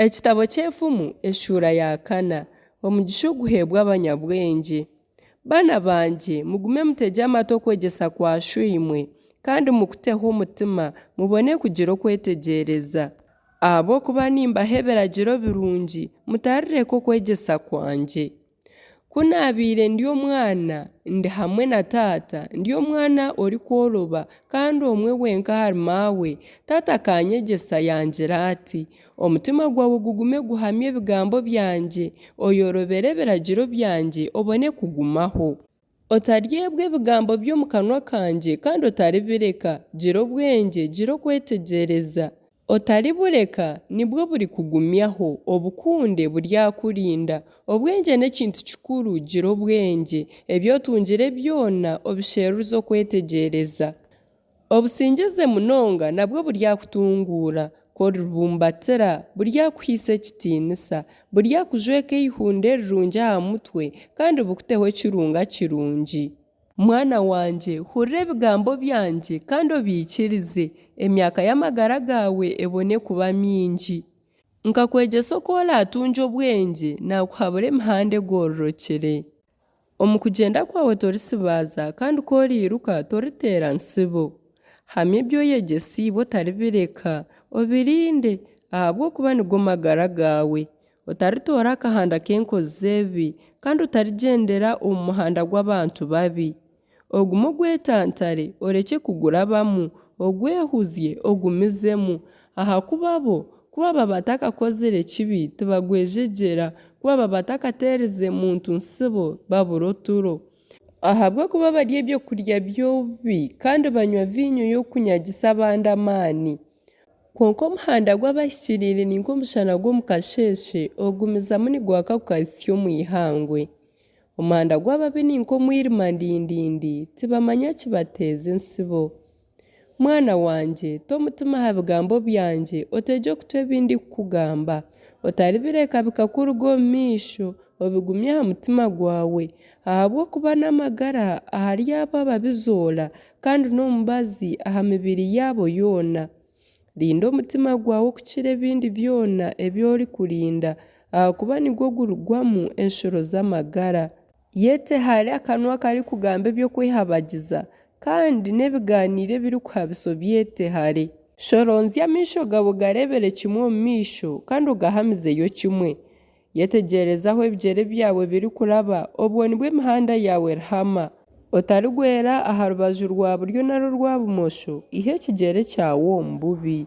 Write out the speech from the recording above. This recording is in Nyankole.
Ekitabo ky'Enfumu eshuura ya kana. Omugisha oguheebwa abanyabwengye. Baana bangye, mugume mutegye amatu okwegyesa kwa shoimwe, kandi mukuteho omutima, mubone kugira okwetegyereza. Ahabw'okuba nimbaha ebiragiro birungi, mutarireka okwegyesa kwangye. Ku naabaire ndi omwana, ndi hamwe na tata, ndi omwana orikworoba kandi omwe wenka ahari maawe, tata akanyegyesa yangira ati, Omutima gwawe gugume guhamye ebigambo byangye, oyorobere ebiragiro byangye obone kugumaho. Otaryebwa ebigambo by'omu kanwa kangye, kandi otaribireka. Gira obwengye, gira okwetegyereza. Otaribureka, nibwo burikugumyaho, obukunde, buryakurinda. Obwengye n'ekintu kikuru, gira obwengye. Ebi otungire byona obisheruze okwetegyereza. Obusingize munonga nabwo buryakutunguura, ku oribumbatira, buryakuhaisa ekitiinisa. Buryakujweka eihunde rirungi aha mutwe, kandi bukuteho ekirunga kirungi. Mwana wangye, hurira ebigambo byangye kandi obiikirize, emyaka y'amagara gaawe ebone kuba mingi. Nkakwegyesa oku oraatungye obwengye, naakuhabura emihanda egororokire. Omu kugyenda kwawe torisibaaza, kandi ku oriiruka toriteera ntsibo. Hamya ebi oyegyesiibwe otaribireka, obirinde, ahabw'okuba nigo magara gaawe. Otaritoora akahanda k'enkozi z'ebibi, kandi otarigyendera omu muhanda gw'abantu babi. Ogume ogwetantare, orekye kugurabamu, ogwehuzye, ogumizemu. Ahakuba bo, ku baba batakakozire kibi, tibagwejegyera, ku baba batakateerize muntu ntsibo, babura oturo. Ahabw'okuba barya ebyokurya by'obubi, kandi banywa viinyo y'okunyagisa abandi amaani. Kwonka omuhanda gw'abahikiriire ni nk'omushana gw'omu kasheeshe, ogumizamu nigwaka gukahitsya omu ihangwe. Omuhanda gw'ababi ni nk'omwirima ndindindi, tibamanya kibateeza entsibo. Mwana wangye, ta omutima aha bigambo byangye, otegye okutu ebi ndikukugamba. Otaribireka bikakuruga omu maisho, obigumye aha mutima gwawe, ahabw'okuba n'amagara ahari abo ababizoora, kandi n'omubazi aha mibiri yaabo yoona. Rinda omutima gwawe okukira ebindi byona ebi orikurinda, ahakuba nigwo gurugwamu enshuro z'amagara. Yete hare akanwa akarikugamba eby'okwehabagiza, kandi n'ebigaaniiro ebirikuhabisa obyete hare. Shoronzya amaisho gaawe ogareebere kimwe omu maisho, kandi ogahamizeyo kimwe. Yetegyereze ahu ebigyere byawe birikuraba, obwo nibwo emihanda yaawe erihama. Otarigwera aha rubaju rwa buryo nari orwa bumosho, iha ekigyere kyawe omu bubi.